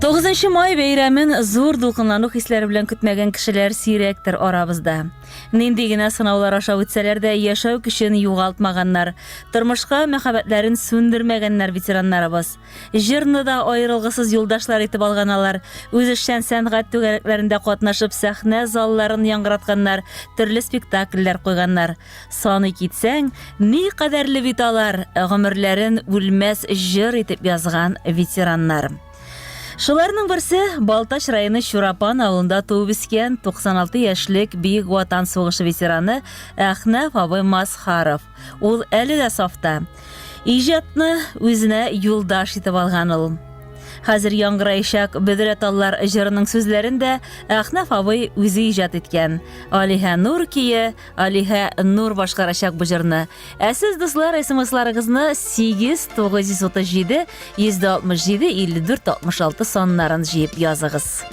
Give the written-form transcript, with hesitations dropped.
9 май бәйрәмен зур дулкынлану хисләре белән көтмәгән кешеләр сирәктер арабызда. Нинди генә сынаулар аша үтсәләр дә, яшәү көчен югалтмаганнар, тормышка мәхәббәтләрен сүндермәгәннәр ветераннарыбыз. Җырны да аерылгысыз юлдашлар итеп алган алар. Үзешчән сәнгать түгәрәкләрендә катнашып, сәхнә залларын яңгыратканнар, төрле спектакльләр куйганнар. Саный китсәң, никадәрле бит алар, гомерләрен үлмәс җыр итеп язган ветераннар. Шуларның берсе Балтач районы Чурапан авылында туып үскән 96 яшьлек Бөек Ватан сугышы ветераны Әхнәф абый Масхаров. Ул әле дә сафта. Иҗатны үзенә юлдаш итеп алган ул. Хәзер яңгыраячак Бөдрә таллар җырының сүзләрен дә Әхнәф абый үзе иҗат иткән. Алиһә Нур көе Алиһә Нур башкарачак бу җырны. Ә сез, дуслар, смсларыгызны 8 937 167 54 66 саннарын җыеп языгыз.